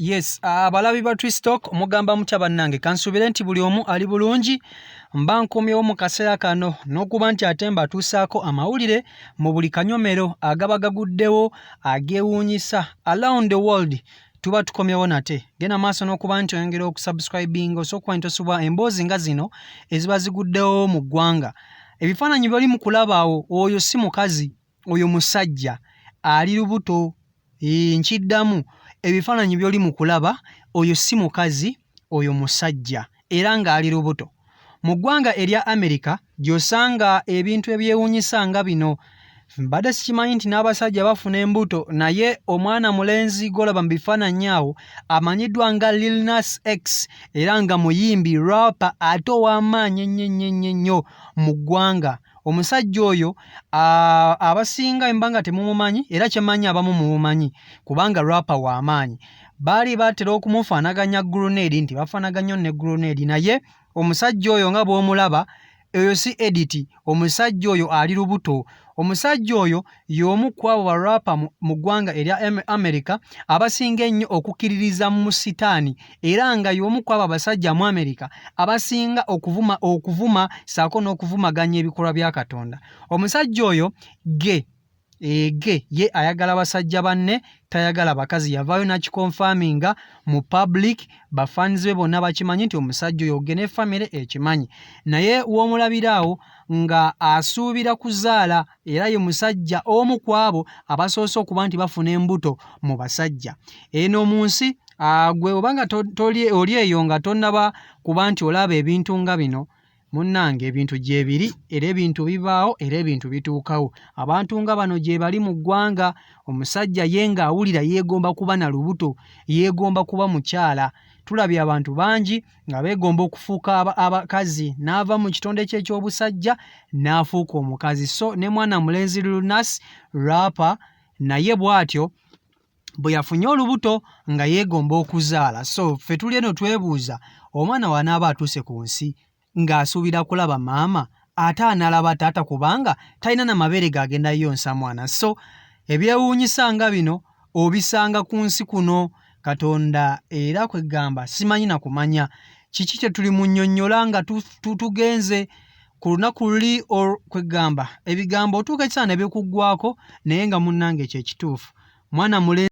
Yes, abalabi ba Twistock, mugamba mutya bannange? Kansuubire nti buli omu ali bulungi. Mba nkomyewo mu kaseera kano n'okuba nti ate mbatuusaako amawulire mu buli kanyomero agaba gaguddewo ageewuunyisa around the world. Tuba tukomyewo nate. Genda maaso n'okuba nti oyongera okusubscribinga, osobola okuba nti tosubwa emboozi nga zino eziba ziguddewo mu ggwanga. Ebifaananyi by'oli mu kulaba awo, oyo si mukazi, oyo musajja ali lubuto. Nkiddamu, ebifaananyi by'oli mu kulaba, oyo si mukazi, oyo musajja era ng'ali lubuto. Mu ggwanga erya America gy'osanga ebintu ebyewuunyisa nga bino. Mbadde sikimanyi nti n'abasajja bafuna embuto, naye omwana mulenzi gw'olaba mu bifaananyi awo amanyiddwa nga Lil Nas X era nga muyimbi rapper ate ow'amaanyi ennyo ennyo ennyo ennyo mu ggwanga. Omusajja oyo abasinga emba nga temumumanyi, era kyemmanyi abamu mumumanyi kubanga rapper w'amaanyi. Baali batera okumufaanaganya Grenade, nti bafaanaganya ne Grenade, naye omusajja oyo nga bw'omulaba, eyo si edit. Omusajja oyo ali lubuto. Omusajja oyo y'omu ku abo ba rapper mu ggwanga erya America abasinga ennyo okukkiririza mu sitaani, era nga y'omu ku abo abasajja mu America abasinga okuvuma ssaako n'okuvumaganya ebikolwa bya Katonda. Omusajja oyo gay, gay, ye ayagala basajja banne, tayagala bakazi. Yavaayo n'akiconfirminga mu public, bafans be bonna bakimanyi nti omusajja oyo gay, ne famire ekimanyi. Naye w'omulabira awo nga asuubira kuzaala, era ye musajja omu ku abo abasoose okuba nti bafuna embuto mu basajja eno mu nsi. Gwe oba nga toli oli eyo nga tonnaba kuba nti olaba ebintu nga bino, munnange, ebintu gyebiri era ebintu bibaawo era ebintu bituukawo. Abantu nga bano gye bali mu ggwanga. Omusajja ye ng'awulira yeegomba kuba na lubuto, yeegomba kuba mukyala. Tulabye abantu bangi nga beegomba okufuuka abakazi, n'ava mu kitonde kye eky'obusajja n'afuuka omukazi. So ne mwana mulenzi Lil Nas rapper naye bw'atyo bwe yafunye olubuto nga yeegomba okuzaala. So ffe tuli eno twebuuza, omwana w'anaaba atuuse ku nsi ng'asuubira kulaba maama, ate analaba taata, kubanga talina na mabeere g'agenda yonsa mwana? So ebyewuunyisa nga bino obisanga ku nsi kuno. Katonda era kwegamba simanyi na kumanya kiki kye tuli mu nnyonnyola nga tugenze ku lunaku luli. Kwegamba ebigambo otuuka ekiseera ne bikuggwaako, naye nga munnange ekyo ekituufu, mwana mulenzi.